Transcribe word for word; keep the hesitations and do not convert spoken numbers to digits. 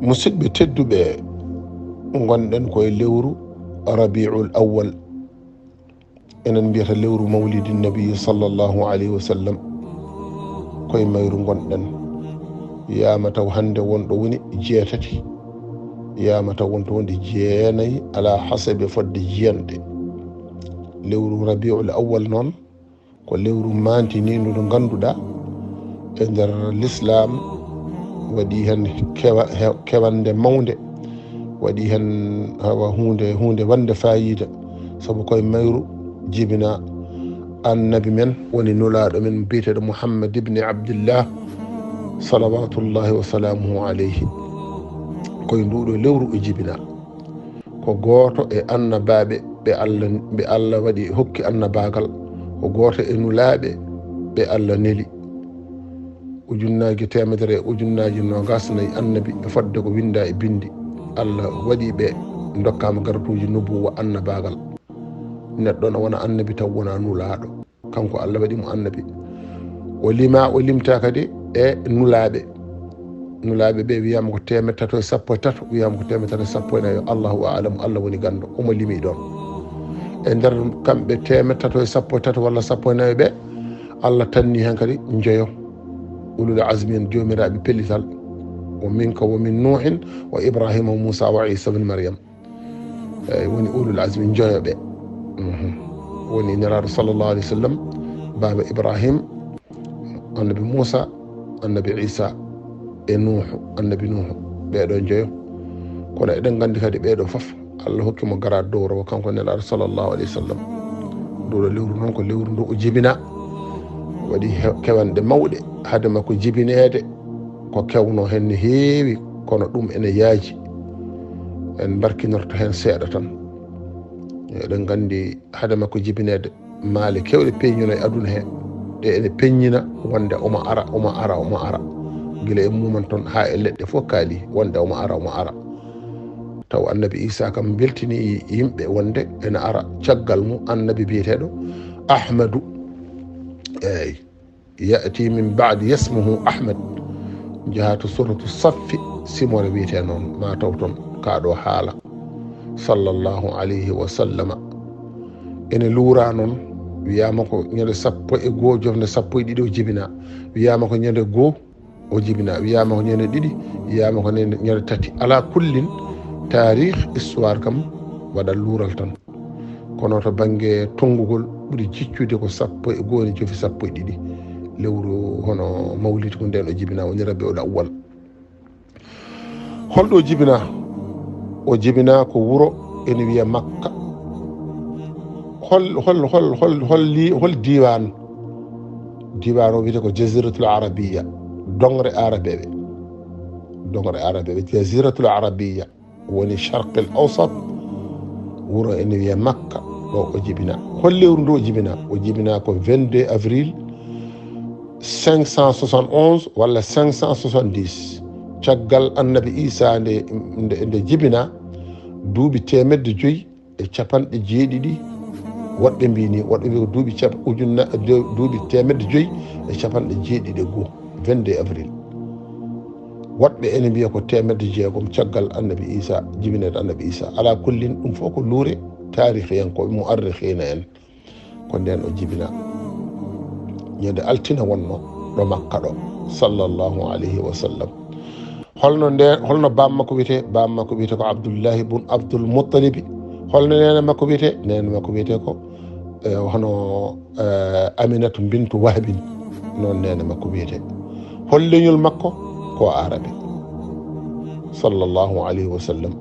Musidɓe tedduɓe, ngonɗen koye lewru Rabiul Awwal. Enen mbiyata lewru Mawlidi Nabi sallallahu alayhi wa sallam. Koye mayru ngonɗen. Yiyama taw hannde won ɗo woni jeetati. Yiyama taw won to woni jeenayi, ala hasabi fodde jiyanɗe. Lewru Rabiul Awwal noon, ko lewru maantiniindu ndu ngannduɗaa e nder Lislaam waɗi heen kewa-, he-, kewannde mawnde, waɗi heen hawa huunde, huunde wannde faayiida, sabu koye mayru jibinaa Annabi men woni Nulaaɗo men biyeteeɗo Muhammad ibni Abdillah, salawatullahi wa salaamuhu alayhi. Koye nduuɗo lewru o jibinaa. Ko gooto e annabaaɓe ɓe Allah, ɓe Allah waɗi hokki annabaagal, ko gooto e nulaaɓe ɓe Allah neli. Ujunnaaji teemedere e ujunnaaji noogaas nayi annabi e fodde ko winnda e binndi. Allah waɗi ɓe ndokkaama garatuuji nubuwa annabaagal. Neɗɗo na wona annabi taw wona nulaaɗo. Kanko Allah waɗi mo annabi. O lima, o limta kadi e nulaaɓe. Nulaaɓe ɓe wiyama ko teemedde tato e sappo e tato, wiyama ko teemedde tato e sappo e nayo. Allahu a'lamu, Allah woni ganndo, omo limi ɗon. E nder kamɓe teemedde tato e sappo e tato walla sappo e nayo ɓe, Allah tanni heen kadi njoyo. Ulul azmi en, joomiraaɓe pellital. Wa minka wa min Nuuhin wa Ibrahima wa Muusa wa Iisa bin Maryam. Eyi, woni ulul azmi njoyo ɓe. Mhm. Woni Nelaaɗo sallallahu alayhi wa sallam, baaba Ibrahim, annabi Muusa, annabi Iisa, e Nuuhu, annabi Nuuhu. Ɓeeɗo njoyo. Kono eɗen nganndi kadi ɓeeɗo fof, Allah hokki mo garaat dowrowo, kanko Nelaaɗo sallallahu alayhi wa sallam. Nduɗo lewru noon ko lewru ndu o jibina. Waɗi he-, kewanɗe mawɗe, hade makko jibineede. Ko kewno heen ne heewi, kono ɗum ene yaaji. En mbarkinorto heen seeɗa tan. Eɗen nganndi, hade makko jibineede, maale keewɗe peeñuno e aduna he, ɗe ene peññina wonde omo ara, omo ara, omo ara. Gila e mumen toon haa e leɗɗe fof kaali wonde omo ara, omo ara. Taw annabi Iisa kam weltini yimɓe wonde ene ara caggal mum annabi biyeteeɗo Ahmadu. Eey. Ya'ti min ba'di yasmuhu Ahmad. Njaha to suratu Saffi, simore wiyete noon, ma taw toon ka ɗo haala. Sallallahu alayhi wa sallama. Ene luura noon, wiyama ko ñande sappo e goo, jofnde sappo e ɗiɗi o jibina. Wiyama ko ñande goo o jibina. Wiyama ko ñande ɗiɗi, wiyama ko ñande, ñande tati. Ala kullin, taarih, histoire kam, waɗa luural tan. Kono to bannge tonngugol ɓuri jiccude ko sappo e goo ne jofi sappo e ɗiɗi lewru, hono mawlid ko ndeen o jibina, woni Rabiul Awwal. Holɗo o jibina? O jibina ko wuro ene wiya Makka. Hol, hol, hol, hol, hol li-, hol diiwaan? Diiwaan o wiyete ko Jaziratul Arabiya, dongre Arabeɓe. Dongre Arabeɓe, Jaziratul Arabiya. Woni Sharqil Awsat, wuro ene wiya Makka, ɗo o jibina. Hol lewru ndu o jibina? O jibina ko vingt-deux avril cinq cent soixante-onze walla cinq cent soixante-dix. Caggal annabi Iisa nde, nde, nde jibina, duuɓi teemedde joyi e capanɗe jeeɗiɗi, woɗɓe mbi ni, woɗɓe mbi ko duuɓi cap-, ujunna-, de-, duuɓi teemedde joyi e capanɗe jeeɗiɗi e goo, vingt-deux avril. Woɗɓe ene mbiya ko teemedde jeegom caggal annabi Iisa, jibineede annabi Iisa. Ala kullin, ɗum fof ko luure taarihiyankooɓe, mu'arrikhiina en. Ko ndeen o jibina. Ñande altine wonno ɗo Makka ɗo, sallallahu alayhi wa sallam. Holno nde, holno baam makko wiyete? Baam makko wiyete ko Abdullahi bun Abdul Muttalibi. Holno neene makko wiyete? Neene makko wiyete ko, eh, hono, eh, Aminatu bintu Wahbin. Noon neene makko wiyete. Hol leñol makko? Ko Arabe. Sallallahu alayhi wa sallam.